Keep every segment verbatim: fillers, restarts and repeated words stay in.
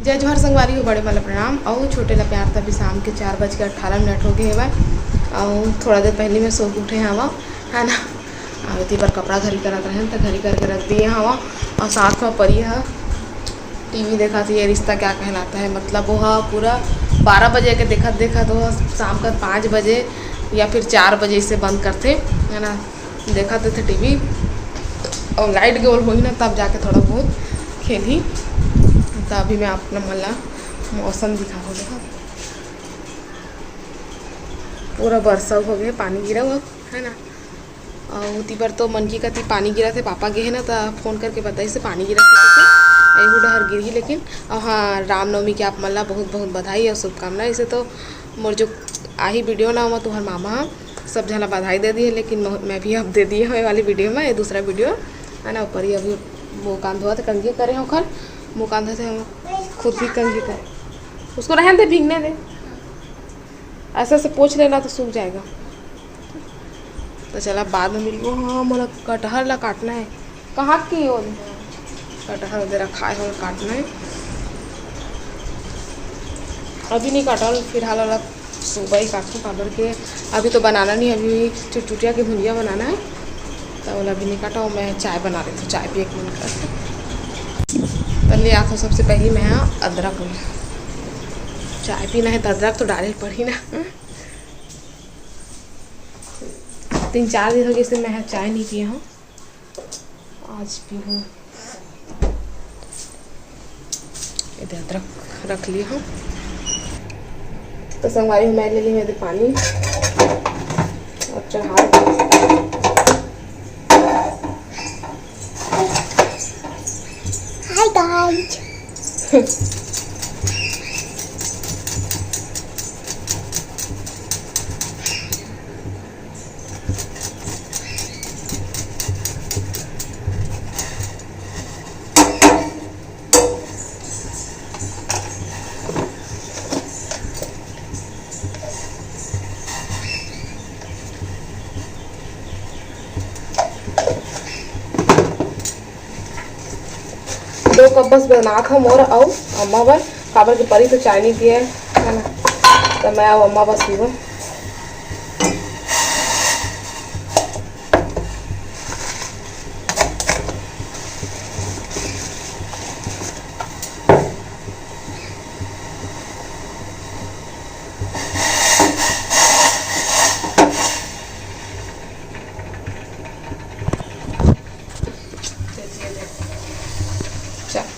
जय जोहार संगवारी हो, बड़े मन ला प्रणाम। अउ छोटे ला प्यार। तभी शाम के चार बज के अट्ठारह मिनट हो गए हवय, अउ थोड़ा देर पहली मैं सो के उठे हवा, है ना। अउ एती बर कपड़ा घरी करत रहेन, त घरी करके रख दिए हवा। अउ साथ में परी ह टीवी देखत हे, ये रिश्ता क्या कहलाता है, मतलब वो ह पूरा बारह बजे के देखत देखत वो शाम का पाँच बजे या फिर चार बजे इसे बंद करते, है ना। देखत रहिथे टीवी, अउ लाइट गे होही ना, तब जाके थोड़ा बहुत खेलही। त अभी मैं आप मन ला मौसम दिखाहूँ। देखा, पूरा बरसा हो गए, पानी गिरा हुआ है ना। अउ ओती बर तो मनकी कती पानी गिरत हे, पापा गे हे ना, त फोन करके बताइस हे पानी गिरत हे कहिके। एहू डहर गिरही लेकिन। अउ हाँ, रामनवमी के आप मन ला बहुत बहुत बधाई अउ शुभकामना। इसे तो मोर जो आही वीडियो ना, ओमा तुहर मामा ह सब झन ला बधाई दे दिए, लेकिन मो-, मैं भी अब दे दिए हूँ ये वाली वीडियो में, ये दूसरा वीडियो है ना। ऊपर ही अभी मुँह कान धोवत हे, कंघी करे हैं ओखर, मुँह कान धोवत हे, खुद भी कंघी करे। उसको रहने दे, भीगने दे, ऐसे ऐसे पोंछ लेना तो सूख जाएगा। तो चला, बाद में मिलबो। हाँ, मोला कटहर ला काटना है। कहाँ की ओल? कटहर वगैरह खाए हो, काटना है। अभी नहीं काटल, फिलहाल वाला सुबह ही काटूँ, काबर के अभी तो बनाना नहीं, अभी चुटचुटिया के भुंजिया बनाना है। तो ओला अभी नहीं काटा, मैं चाय बना लेती हूँ, चाय पिए के मन करता। तो ले आता हूँ सबसे पहले मैं अदरक, चाय पीना है तो अदरक तो डाले पड़ी ना। तीन चार दिन हो गए से मैं चाय नहीं पिया हूँ, आज पीहूँ। ये दे अदरक रख लिया हूँ। तो संगवारी हो, मैं ले ली हूँ ये दे पानी और चढ़ा दी। Hi guys। दो कप बस बनात हव मोर अउ अम्मा बर, काबर के परी तो चाय नहीं पिए, है ना, तो मैं अउ अम्मा बस पीबो।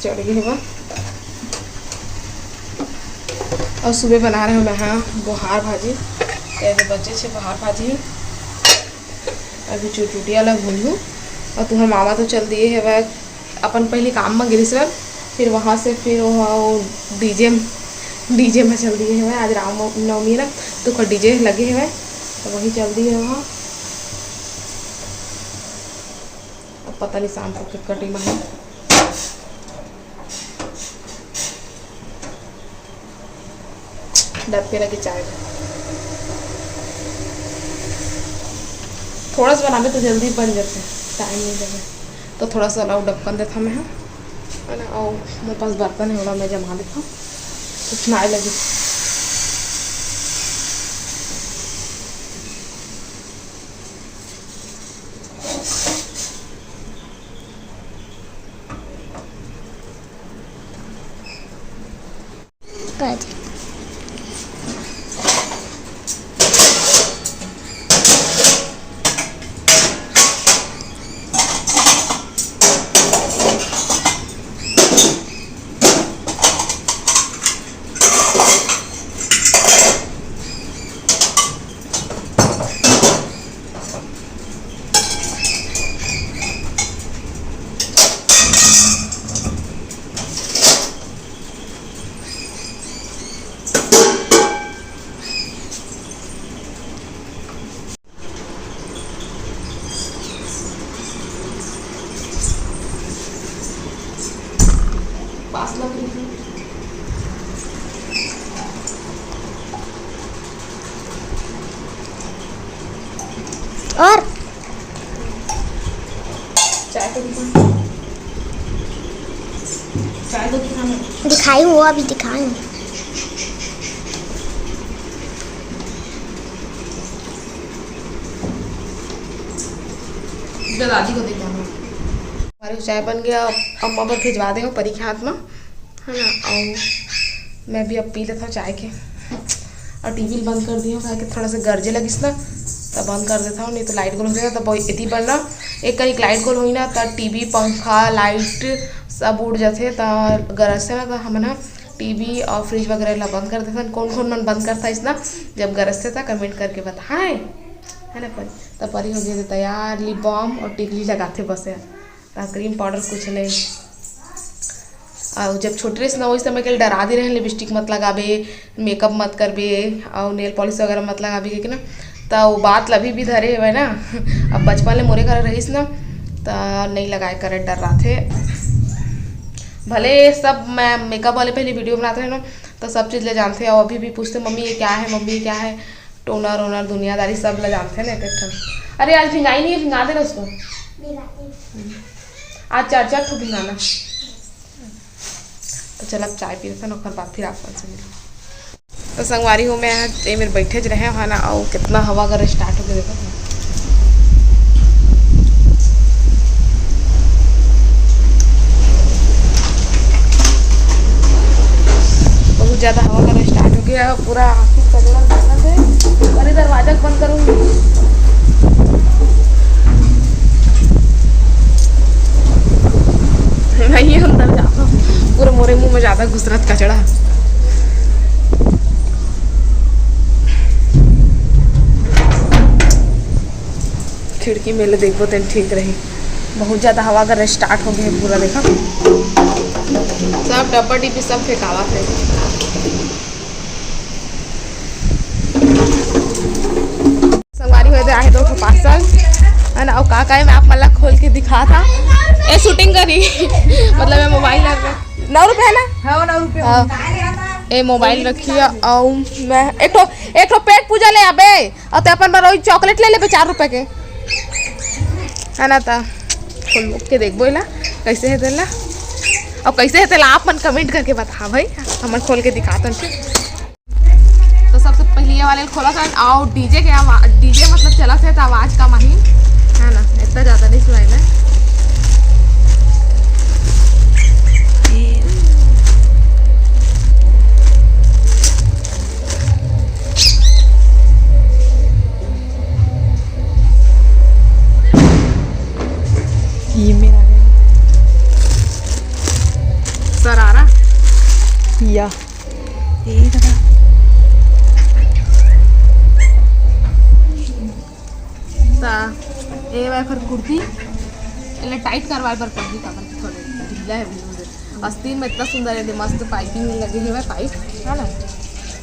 चढ़ गई हवा। अउ सुबह बना रहे हो मैं, हाँ, बोहार भाजी। ये दे बचे छे बोहार भाजी। अभी चुटचुटिया ला भूनहूँ। अउ तुहर मामा तो चल दिए हवय अपन पहली काम में गिरीश, फिर वहाँ से फिर वो डीजे, डीजे में चल दिए हवय। आज राम नवमी ना, तो ओकर डीजे लगे हवय, तो वही चल दिए हवय। अब पता नहीं शाम को कितना टाइम आए। डबके लगे चाय में। थोड़ा सा बनाबे तो जल्दी बन जाते, टाइम नहीं लगे। तो थोड़ा सा अलाउ डबकन देता मैं, है ना। और मेरे पास बर्तन है, ओला मैं जमा लेता हूँ, कुछ ना लगे। खाई हूँ, अभी दिखाई हूँ। दादी को दे जाना। हमारे चाय बन गया, अम्मा बर भिजवा दे हो परी के हाथ में, है ना। और मैं भी अब पी लेता हूँ चाय के। और टीवी बंद कर दिया हूँ, काहे कि थोड़ा सा गरजे लगिस ना, तब बंद कर देता हूँ, नहीं तो लाइट गोल हो जाएगा। तब इतनी बार ना एक करीक लाइट गोल होई ना, तब टीवी, पंखा, लाइट सब उड़ जाते, तब गरजते ना, तो हम ना टीवी और फ्रिज वगैरह ला बंद कर देथन। कौन कौन मन बंद करता इसना, जब गरजते ता कमेंट करके बताए, है ना। पर तब परी हो गए तैयार, लिप बाम और टिकली लगाते बस है, ता क्रीम पाउडर कुछ नहीं। और जब छोटे रहिस ना, वही समय के डरा दे रहे, लिपस्टिक मत लगाबे, मेकअप मत करबे और नेल पॉलिश वगैरह मत लगाबे, कि ना, तो वो बात ला अभी भी धरे हुए ना। अब बचपन ले मोरे घर रहिस ना, तो नहीं लगाए करे, डर रहा थे। भले सब मैं मेकअप वाले पहले वीडियो बनाते रहे ना, तो सब चीज़ ले जानते हैं। और अभी भी पूछते, "मम्मी, ये क्या है? मम्मी, ये क्या है?" टोनर वोनर दुनियादारी सब ले जानते हैं ना एक एक ठन। अरे, आज भिंगाई नहीं है, भिंगा देना उसको। आज चार चार ठो भिंगाना। तो चल, अब चाय पी लेथन, ओकर बाद फिर आप मन से मिलबो। तो संगवारी हो, मैं आज ए मेर बैठे ज रहे हो ना, अउ कितना हवा अगर स्टार्ट हो गया, देखो। बहुत ज़्यादा हवा अगर स्टार्ट हो गया, पूरा आँखी कजड़ा घुसना से। अरे, दरवाजा बंद करूँगी। नहीं, अंदर जाओ, पूरा मोरे मुंह में ज़्यादा घुसरत कचड़ा। खिड़की में ले देखबो तेन ठीक रही। बहुत ज़्यादा हवा अगर स्टार्ट हो गई है पूरा, देखा, सब डब्बा डिब्बी सब फेंकावा थे। संगवारी हो, दे आहे दो ठो पार्सल, है ना। अउ का का है, मैं आप मन ला खोल के दिखा था। ए शूटिंग करी, मतलब, मैं मोबाइल रख, नौ रुपये है ना? हाँ, नौ रुपये। हाँ। ए मोबाइल रखी है, अउ मैं एक ठो, एक ठो पेट पूजा ले आबे, अउ ते अपन बर वही चॉकलेट ले लेबे चार रुपये के, है ना। ता खोल के देखबो एला, कैसे है तेला, अउ कैसे है तेला आप मन कमेंट करके बता भाई, हमन खोल के दिखातन, ठीक। तो सबसे पहले ये वाले खोला था, और डीजे के आवाज, डीजे मतलब चला था, तो आवाज कम आई, है ना, इतना ज्यादा नहीं सुनाई मैं। ये मेरा है। सरारा। या। ए दादा। ता, ए वाला एकर कुर्ती, एला टाइट करवाए बर पड़ही, काबर कि थोड़े ढीला है ब्लाउज। आस्तीन में इतना सुंदर है, मस्त पाइपिंग लगे हुए, पाइप, है ना।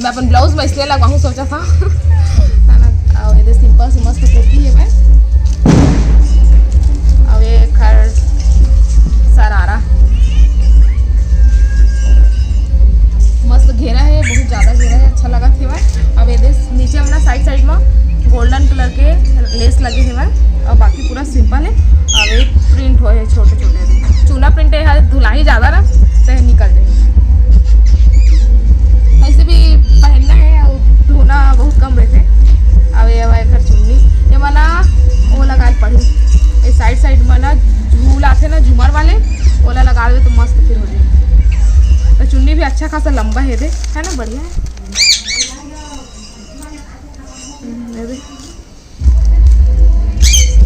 मैं अपन ब्लाउज में इसलिए लगवाहूँ सोचा था, है ना। और ये सिंपल सी मस्त कुर्ती है मैं, और ये खर सरारा। मस्त घेरा है, बहुत ज्यादा घेरा है, अच्छा लगा थे भाई। अब ये देख, नीचे हमला साइड साइड में गोल्डन कलर के लेस लगे हे भाई, और बाकी पूरा सिंपल है। अब एक प्रिंट होए है छोटे छोटे, चूना प्रिंट है, धुलाई ज्यादा ना, तो निकल जाए। ऐसे भी पहनना है और धोना बहुत कम रहते। अब ये हमारे घर चुन्नी, ये मना वो लगा पड़ी, ये साइड साइड में ना झूल आते ना झूमर वाले, ओला लगा देवे तो मस्त फिर हो जाए। तो चुन्नी भी अच्छा खासा लंबा है दे, है ना, बढ़िया है। हम्म, ये दे।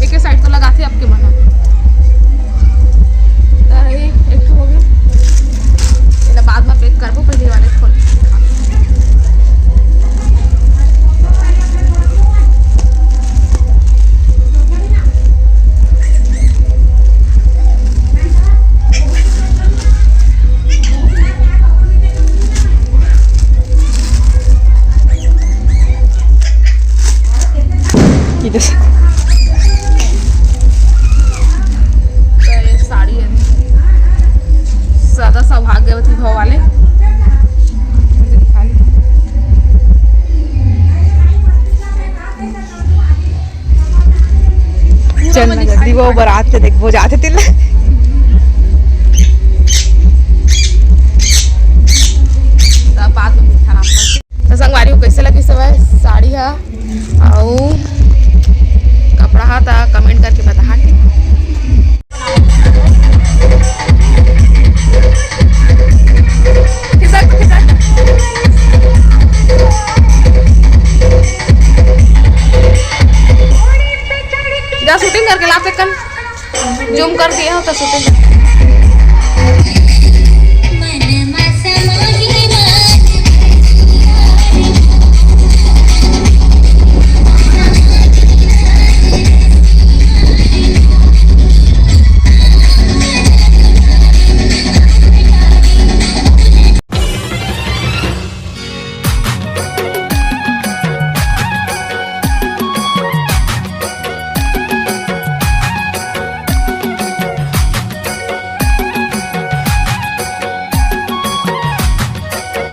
एक साइड तो लगाथे आपके मन। तो ये एक तो हो गया। एला बाद में पैक करबो, पहले वाले खोल। ये देख। तो ये साड़ी है, सदा सौभाग्यवती भव वाले। चल ना जल्दी, वो बारात के देखबो जाथे तेला। अउ कपड़ा हा त comment करके बताहा, ठीक? खिसक, खिसक। जा shooting करके ला, पेकन zoom कर दिया हो तो shooting।